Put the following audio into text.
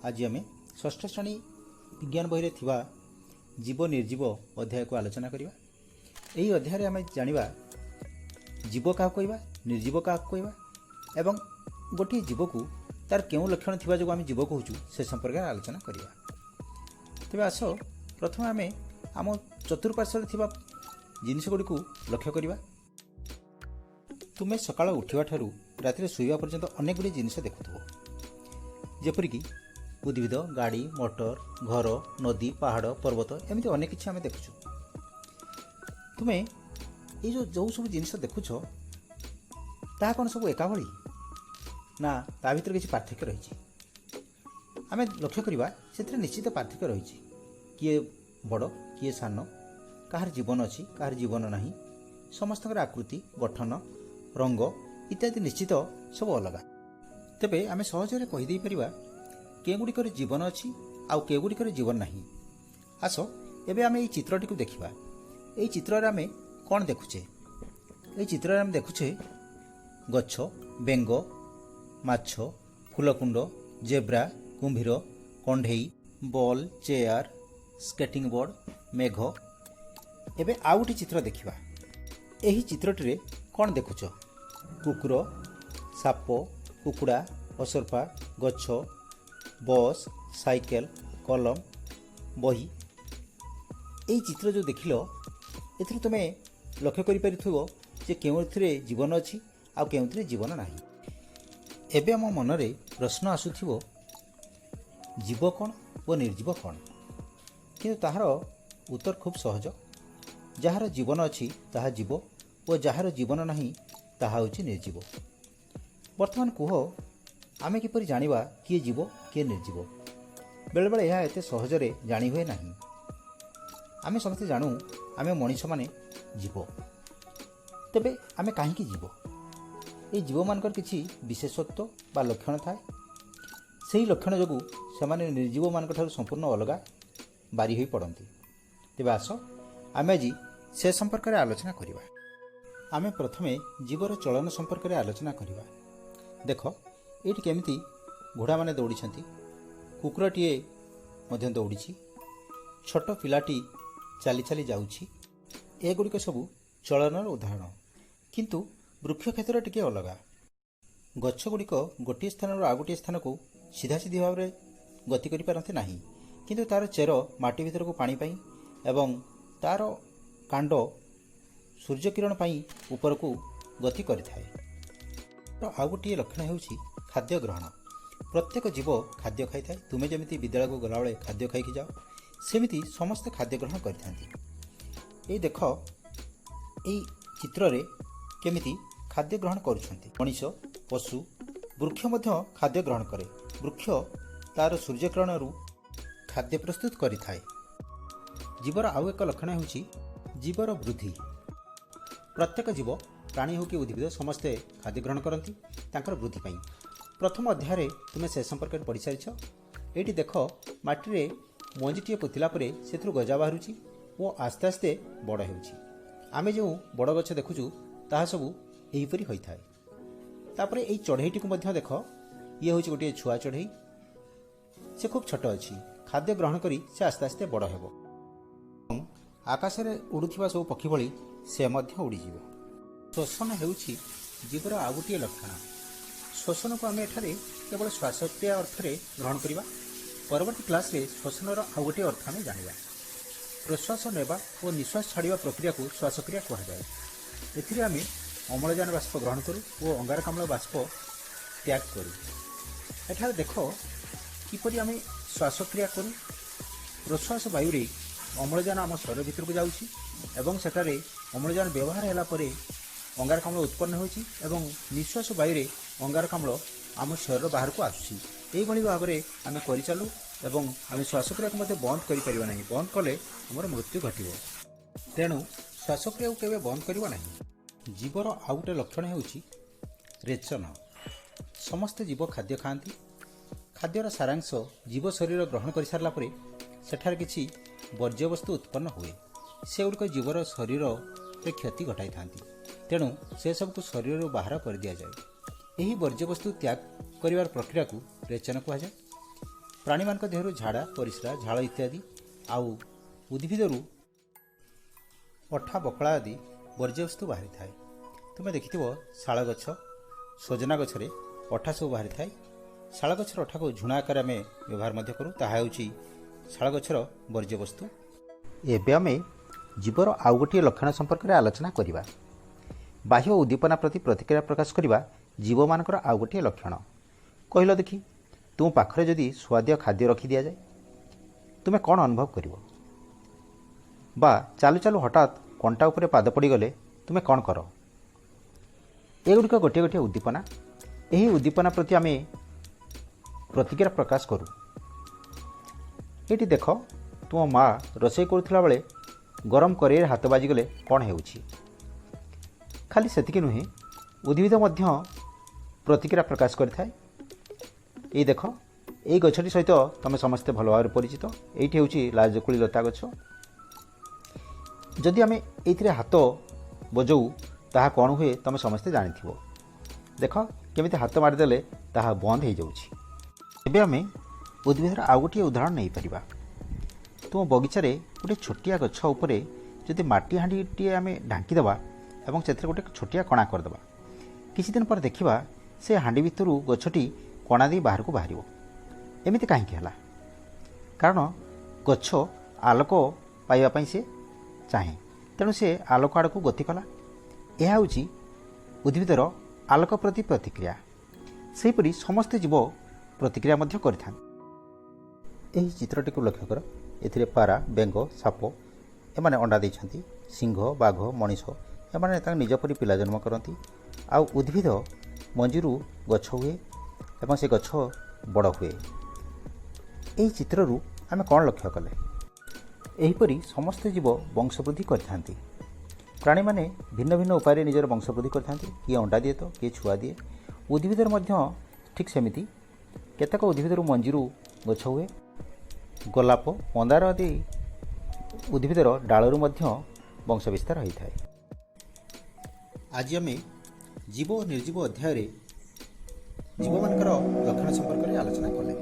ଆଜି ଆମେ ଷଷ୍ଠ ଶ୍ରେଣୀ ବିଜ୍ଞାନ ବହିରେ ଥିବା ଜୀବ ନିର୍ଜୀବ ଅଧ୍ୟାୟକୁ ଆଲୋଚନା କରିବା। ଏହି ଅଧ୍ୟାୟରେ ଆମେ ଜାଣିବା ଜୀବ କାହାକୁ କହିବା, ନିର୍ଜୀବ କାହାକୁ କହିବା ଏବଂ ଗୋଟିଏ ଜୀବକୁ ତାର କେଉଁ ଲକ୍ଷଣ ଥିବା ଯୋଗୁଁ ଆମେ ଜୀବ କହୁଛୁ, ସେ ସମ୍ପର୍କରେ ଆଲୋଚନା କରିବା। ତେବେ ଆସ, ପ୍ରଥମେ ଆମେ ଆମ ଚତୁଃପାର୍ଶ୍ୱରେ ଥିବା ଜିନିଷ ଗୁଡ଼ିକୁ ଲକ୍ଷ୍ୟ କରିବା। ତୁମେ ସକାଳ ଉଠିବା ଠାରୁ ରାତିରେ ଶୋଇବା ପର୍ଯ୍ୟନ୍ତ ଅନେକ ଗୁଡ଼ିଏ ଜିନିଷ ଦେଖୁଥିବ, ଯେପରିକି ଉଦ୍ଭିଦ, ଗାଡ଼ି ମଟର, ଘର, ନଦୀ, ପାହାଡ଼, ପର୍ବତ, ଏମିତି ଅନେକ କିଛି ଆମେ ଦେଖୁଛୁ। ତୁମେ ଏଇ ଯେଉଁ ସବୁ ଜିନିଷ ଦେଖୁଛ, ତାହା କ'ଣ ସବୁ ଏକା ଭଳି ନା ତା ଭିତରେ କିଛି ପାର୍ଥକ୍ୟ ରହିଛି? ଆମେ ଲକ୍ଷ୍ୟ କରିବା, ସେଥିରେ ନିଶ୍ଚିତ ପାର୍ଥକ୍ୟ ରହିଛି। କିଏ ବଡ଼, କିଏ ସାନ, କାହାର ଜୀବନ ଅଛି, କାହାର ଜୀବନ ନାହିଁ, ସମସ୍ତଙ୍କର ଆକୃତି, ଗଠନ, ରଙ୍ଗ ଇତ୍ୟାଦି ନିଶ୍ଚିତ ସବୁ ଅଲଗା। ତେବେ ଆମେ ସହଜରେ କହିଦେଇପାରିବା କେଉଁଗୁଡ଼ିକରେ ଜୀବନ ଅଛି ଆଉ କେଉଁଗୁଡ଼ିକରେ ଜୀବନ ନାହିଁ। ଆସ, ଏବେ ଆମେ ଏଇ ଚିତ୍ରଟିକୁ ଦେଖିବା। ଏଇ ଚିତ୍ରରେ ଆମେ କ'ଣ ଦେଖୁଛେ? ଏଇ ଚିତ୍ରରେ ଆମେ ଦେଖୁଛେ ଗଛ, ବେଙ୍ଗ, ମାଛ, ଫୁଲକୁଣ୍ଡ, ଜେବ୍ରା, କୁମ୍ଭୀର, କଣ୍ଢେଇ, ବଲ୍, ଚେୟାର, ସ୍କେଟିଂ ବୋର୍ଡ, ମେଘ। ଏବେ ଆଉ ଗୋଟିଏ ଚିତ୍ର ଦେଖିବା। ଏହି ଚିତ୍ରଟିରେ କ'ଣ ଦେଖୁଛ? କୁକୁର, ସାପ, କୁକୁଡ଼ା, ଅସରପା, ଗଛ, ବସ୍, ସାଇକେଲ, କଲମ, ବହି। ଏଇ ଚିତ୍ର ଯେଉଁ ଦେଖିଲ, ଏଥିରୁ ତୁମେ ଲକ୍ଷ୍ୟ କରିପାରିଥିବ ଯେ କେଉଁଥିରେ ଜୀବନ ଅଛି ଆଉ କେଉଁଥିରେ ଜୀବନ ନାହିଁ। ଏବେ ଆମ ମନରେ ପ୍ରଶ୍ନ ଆସୁଥିବ, ଜୀବ କ'ଣ ଓ ନିର୍ଜୀବ କ'ଣ? କିନ୍ତୁ ତାହାର ଉତ୍ତର ଖୁବ୍ ସହଜ। ଯାହାର ଜୀବନ ଅଛି, ତାହା ଜୀବ ଓ ଯାହାର ଜୀବନ ନାହିଁ, ତାହା ହେଉଛି ନିର୍ଜୀବ। ବର୍ତ୍ତମାନ କୁହ, ଆମେ କିପରି ଜାଣିବା କିଏ ଜୀବ, କିଏ ନିର୍ଜୀବ? ବେଳେବେଳେ ଏହା ଏତେ ସହଜରେ ଜାଣି ହୁଏ ନାହିଁ। ଆମେ ସମସ୍ତେ ଜାଣୁ ଆମେ ମଣିଷମାନେ ଜୀବ। ତେବେ ଆମେ କାହିଁକି ଜୀବ? ଏହି ଜୀବମାନଙ୍କର କିଛି ବିଶେଷତ୍ୱ ବା ଲକ୍ଷଣ ଥାଏ। ସେହି ଲକ୍ଷଣ ଯୋଗୁଁ ସେମାନେ ନିର୍ଜୀବମାନଙ୍କ ଠାରୁ ସମ୍ପୂର୍ଣ୍ଣ ଅଲଗା ବାରି ହୋଇ ପଡ଼ନ୍ତି। ତେବେ ଆସ, ଆମେ ଆଜି ସେ ସମ୍ପର୍କରେ ଆଲୋଚନା କରିବା। ଆମେ ପ୍ରଥମେ ଜୀବର ଚଳନ ସମ୍ପର୍କରେ ଆଲୋଚନା କରିବା। ଦେଖ, ଏଇଠି କେମିତି ଘୋଡ଼ାମାନେ ଦୌଡ଼ିଛନ୍ତି, କୁକୁରଟିଏ ମଧ୍ୟ ଦୌଡ଼ିଛି, ଛୋଟ ପିଲାଟି ଚାଲି ଚାଲି ଯାଉଛି। ଏଗୁଡ଼ିକ ସବୁ ଚଳନର ଉଦାହରଣ। କିନ୍ତୁ ବୃକ୍ଷ କ୍ଷେତ୍ର ଟିକିଏ ଅଲଗା। ଗଛଗୁଡ଼ିକ ଗୋଟିଏ ସ୍ଥାନରୁ ଆଉ ଗୋଟିଏ ସ୍ଥାନକୁ ସିଧାସିଧି ଭାବରେ ଗତି କରିପାରନ୍ତି ନାହିଁ, କିନ୍ତୁ ତା'ର ଚେର ମାଟି ଭିତରକୁ ପାଣି ପାଇଁ ଏବଂ ତା'ର କାଣ୍ଡ ସୂର୍ଯ୍ୟକିରଣ ପାଇଁ ଉପରକୁ ଗତି କରିଥାଏ। ଆଉ ଗୋଟିଏ ଲକ୍ଷଣ ହେଉଛି ଖାଦ୍ୟ ଗ୍ରହଣ। ପ୍ରତ୍ୟେକ ଜୀବ ଖାଦ୍ୟ ଖାଇଥାଏ। ତୁମେ ଯେମିତି ବିଦ୍ୟାଳୟକୁ ଗଲାବେଳେ ଖାଦ୍ୟ ଖାଇକି ଯାଅ, ସେମିତି ସମସ୍ତେ ଖାଦ୍ୟ ଗ୍ରହଣ କରିଥାନ୍ତି। ଏଇ ଦେଖ, ଏଇ ଚିତ୍ରରେ କେମିତି ଖାଦ୍ୟ ଗ୍ରହଣ କରୁଛନ୍ତି ମଣିଷ, ପଶୁ, ବୃକ୍ଷ ମଧ୍ୟ ଖାଦ୍ୟ ଗ୍ରହଣ କରେ। ବୃକ୍ଷ ତା'ର ସୂର୍ଯ୍ୟକିରଣରୁ ଖାଦ୍ୟ ପ୍ରସ୍ତୁତ କରିଥାଏ। ଜୀବର ଆଉ ଏକ ଲକ୍ଷଣ ହେଉଛି ଜୀବର ବୃଦ୍ଧି। ପ୍ରତ୍ୟେକ ଜୀବ, ପ୍ରାଣୀ ହେଉ କି ଉଦ୍ଭିଦ, ସମସ୍ତେ ଖାଦ୍ୟ ଗ୍ରହଣ କରନ୍ତି ତାଙ୍କର ବୃଦ୍ଧି ପାଇଁ। ପ୍ରଥମ ଅଧ୍ୟାୟରେ ତୁମେ ସେ ସମ୍ପର୍କରେ ପଢ଼ିସାରିଛ। ଏଇଠି ଦେଖ, ମାଟିରେ ମଞ୍ଜିଟିଏ ପୋତିଲା ପରେ ସେଥିରୁ ଗଜା ବାହାରୁଛି ଓ ଆସ୍ତେ ଆସ୍ତେ ବଡ଼ ହେଉଛି। ଆମେ ଯେଉଁ ବଡ଼ ଗଛ ଦେଖୁଛୁ, ତାହା ସବୁ ଏହିପରି ହୋଇଥାଏ। ତାପରେ ଏଇ ଚଢ଼େଇଟିକୁ ମଧ୍ୟ ଦେଖ। ଇଏ ହେଉଛି ଗୋଟିଏ ଛୁଆ ଚଢ଼େଇ। ସେ ଖୁବ୍ ଛୋଟ ଅଛି। ଖାଦ୍ୟ ଗ୍ରହଣ କରି ସେ ଆସ୍ତେ ଆସ୍ତେ ବଡ଼ ହେବ ଏବଂ ଆକାଶରେ ଉଡ଼ୁଥିବା ସବୁ ପକ୍ଷୀ ଭଳି ସେ ମଧ୍ୟ ଉଡ଼ିଯିବ। ଶ୍ୱସନ ହେଉଛି ଜୀବର ଆଉ ଗୋଟିଏ ଲକ୍ଷଣ। ଶ୍ୱସନକୁ ଆମେ ଏଠାରେ କେବଳ ଶ୍ୱାସକ୍ରିୟା ଅର୍ଥରେ ଗ୍ରହଣ କରିବା। ପରବର୍ତ୍ତୀ କ୍ଲାସ୍ରେ ଶ୍ୱସନର ଆଉ ଗୋଟିଏ ଅର୍ଥ ଆମେ ଜାଣିବା। ପ୍ରଶ୍ୱାସ ନେବା ଓ ନିଶ୍ୱାସ ଛାଡ଼ିବା ପ୍ରକ୍ରିୟାକୁ ଶ୍ୱାସକ୍ରିୟା କୁହାଯାଏ। ଏଥିରେ ଆମେ ଅମ୍ଳଜାନ ବାଷ୍ପ ଗ୍ରହଣ କରୁ ଓ ଅଙ୍ଗାରକାମ୍ଳ ବାଷ୍ପ ତ୍ୟାଗ କରୁ। ଏଠାରେ ଦେଖ, କିପରି ଆମେ ଶ୍ୱାସକ୍ରିୟା କରୁ। ପ୍ରଶ୍ୱାସ ବାୟୁରେ ଅମ୍ଳଜାନ ଆମ ଶରୀର ଭିତରକୁ ଯାଉଛି ଏବଂ ସେଠାରେ ଅମ୍ଳଜାନ ବ୍ୟବହାର ହେଲା ପରେ ଅଙ୍ଗାରକାମ୍ଳ ଉତ୍ପନ୍ନ ହେଉଛି ଏବଂ ନିଶ୍ୱାସ ବାୟୁରେ ଅଙ୍ଗାରକାମ୍ଳ ଆମ ଶରୀର ବାହାରକୁ ଆସୁଛି। ଏଇଭଳି ଭାବରେ ଆମେ କରିଚାଲୁ ଏବଂ ଆମେ ଶ୍ୱାସକ୍ରିୟାକୁ ମଧ୍ୟ ବନ୍ଦ କରିପାରିବା ନାହିଁ। ବନ୍ଦ କଲେ ଆମର ମୃତ୍ୟୁ ଘଟିବ। ତେଣୁ ଶ୍ୱାସକ୍ରିୟାକୁ କେବେ ବନ୍ଦ କରିବ ନାହିଁ। ଜୀବର ଆଉ ଗୋଟେ ଲକ୍ଷଣ ହେଉଛି ରେଚନ। ସମସ୍ତେ ଜୀବ ଖାଦ୍ୟ ଖାଆନ୍ତି। ଖାଦ୍ୟର ସାରାଂଶ ଜୀବ ଶରୀର ଗ୍ରହଣ କରିସାରିଲା ପରେ ସେଠାରେ କିଛି ବର୍ଜ୍ୟବସ୍ତୁ ଉତ୍ପନ୍ନ ହୁଏ। ସେଗୁଡ଼ିକ ଜୀବର ଶରୀରରେ କ୍ଷତି ଘଟାଇଥାନ୍ତି। ତେଣୁ ସେସବୁକୁ ଶରୀରରୁ ବାହାର କରିଦିଆଯାଏ। ଏହି ବର୍ଜ୍ୟବସ୍ତୁ ତ୍ୟାଗ କରିବାର ପ୍ରକ୍ରିୟାକୁ ରେଚନ କୁହାଯାଏ। ପ୍ରାଣୀମାନଙ୍କ ଦେହରୁ ଝାଡ଼ା, ପରିସ୍ରା, ଝାଳ ଇତ୍ୟାଦି ଆଉ ଉଦ୍ଭିଦରୁ ଅଠା, ବକଳା ଆଦି ବର୍ଜ୍ୟବସ୍ତୁ ବାହାରିଥାଏ। ତୁମେ ଦେଖିଥିବ ଶାଳ ଗଛ, ସଜନା ଗଛରେ ଅଠା ସବୁ ବାହାରିଥାଏ। ଶାଳ ଗଛର ଅଠାକୁ ଝୁଣା ଆକାରରେ ଆମେ ବ୍ୟବହାର ମଧ୍ୟ କରୁ। ତାହା ହେଉଛି ଶାଳ ଗଛର ବର୍ଜ୍ୟବସ୍ତୁ। ଏବେ ଆମେ ଜୀବର ଆଉ ଗୋଟିଏ ଲକ୍ଷଣ ସମ୍ପର୍କରେ ଆଲୋଚନା କରିବା। ବାହ୍ୟ ଉଦ୍ଦୀପନା ପ୍ରତି ପ୍ରତିକ୍ରିୟା ପ୍ରକାଶ କରିବା ଜୀବମାନଙ୍କର ଆଉ ଗୋଟିଏ ଲକ୍ଷଣ। କହିଲ ଦେଖି, ତୁମ ପାଖରେ ଯଦି ସୁଆଦିଆ ଖାଦ୍ୟ ରଖି ଦିଆଯାଏ, ତୁମେ କ'ଣ ଅନୁଭବ କରିବ? ବା ଚାଲୁ ଚାଲୁ ହଠାତ୍ କଣ୍ଟା ଉପରେ ପାଦ ପଡ଼ିଗଲେ ତୁମେ କ'ଣ କର? ଏଗୁଡ଼ିକ ଗୋଟିଏ ଗୋଟିଏ ଉଦ୍ଦୀପନା। ଏହି ଉଦ୍ଦୀପନା ପ୍ରତି ଆମେ ପ୍ରତିକ୍ରିୟା ପ୍ରକାଶ କରୁ। ଏଇଠି ଦେଖ, ତୁମ ମା ରୋଷେଇ କରୁଥିଲା ବେଳେ ଗରମ କରେଇରେ ହାତ ବାଜିଗଲେ କ'ଣ ହେଉଛି? ଖାଲି ସେତିକି ନୁହେଁ, ଉଦ୍ଭିଦ ମଧ୍ୟ ପ୍ରତିକ୍ରିୟା ପ୍ରକାଶ କରିଥାଏ। ଏଇ ଦେଖ, ଏଇ ଗଛଟି ସହିତ ତୁମେ ସମସ୍ତେ ଭଲ ଭାବରେ ପରିଚିତ। ଏଇଠି ହେଉଛି ଲାଜକୁଳି ଲତା ଗଛ। ଯଦି ଆମେ ଏଇଥିରେ ହାତ ବଜାଉ, ତାହା କ'ଣ ହୁଏ ତୁମେ ସମସ୍ତେ ଜାଣିଥିବ। ଦେଖ, କେମିତି ହାତ ମାରିଦେଲେ ତାହା ବନ୍ଦ ହେଇଯାଉଛି। ଏବେ ଆମେ ଉଦ୍ଭିଦର ଆଉ ଗୋଟିଏ ଉଦାହରଣ ନେଇପାରିବା। ତୁମ ବଗିଚାରେ ଗୋଟିଏ ଛୋଟିଆ ଗଛ ଉପରେ ଯଦି ମାଟି ହାଣ୍ଡିଟିଏ ଆମେ ଢାଙ୍କିଦେବା ଏବଂ ସେଥିରେ ଗୋଟେ ଛୋଟିଆ କଣା କରିଦେବା, କିଛି ଦିନ ପରେ ଦେଖିବା ସେ ହାଣ୍ଡି ଭିତରୁ ଗଛଟି କଣା ଦେଇ ବାହାରକୁ ବାହାରିବ। ଏମିତି କାହିଁକି ହେଲା? କାରଣ ଗଛ ଆଲୋକ ପାଇବା ପାଇଁ ସେ ଚାହେଁ, ତେଣୁ ସେ ଆଲୋକ ଆଡ଼କୁ ଗତି କଲା। ଏହା ହେଉଛି ଉଦ୍ଭିଦର ଆଲୋକ ପ୍ରତି ପ୍ରତିକ୍ରିୟା। ସେହିପରି ସମସ୍ତେ ଜୀବ ପ୍ରତିକ୍ରିୟା ମଧ୍ୟ କରିଥାନ୍ତି। ଏହି ଚିତ୍ରଟିକୁ ଲକ୍ଷ୍ୟ କର। ଏଥିରେ ପାରା, ବେଙ୍ଗ, ସାପ ଏମାନେ ଅଣ୍ଡା ଦେଇଛନ୍ତି। ସିଂହ, ବାଘ, ମଣିଷ ଏମାନେ ତାଙ୍କ ନିଜ ପରି ପିଲା ଜନ୍ମ କରନ୍ତି। ଆଉ ଉଦ୍ଭିଦ ମଞ୍ଜିରୁ ଗଛ ହୁଏ ଏବଂ ସେ ଗଛ ବଡ଼ ହୁଏ। ଏହି ଚିତ୍ରରୁ ଆମେ କ'ଣ ଲକ୍ଷ୍ୟ କଲେ? ଏହିପରି ସମସ୍ତ ଜୀବ ବଂଶବୃଦ୍ଧି କରିଥାନ୍ତି। ପ୍ରାଣୀମାନେ ଭିନ୍ନ ଭିନ୍ନ ଉପାୟରେ ନିଜର ବଂଶବୃଦ୍ଧି କରିଥାନ୍ତି। କିଏ ଅଣ୍ଡା ଦିଏ ତ କିଏ ଛୁଆ ଦିଏ। ଉଦ୍ଭିଦରେ ମଧ୍ୟ ଠିକ୍ ସେମିତି କେତେକ ଉଦ୍ଭିଦରୁ ମଞ୍ଜିରୁ ଗଛ ହୁଏ। ଗୋଲାପ, ମନ୍ଦାର ଆଦି ଉଦ୍ଭିଦର ଡାଳରୁ ମଧ୍ୟ ବଂଶ ବିସ୍ତାର ହୋଇଥାଏ। ଆଜି ଆମେ ଜୀବ ଓ ନିର୍ଜୀବ ଅଧ୍ୟାୟରେ ଜୀବମାନଙ୍କର ଲକ୍ଷଣ ସମ୍ପର୍କରେ ଆଲୋଚନା କଲେ।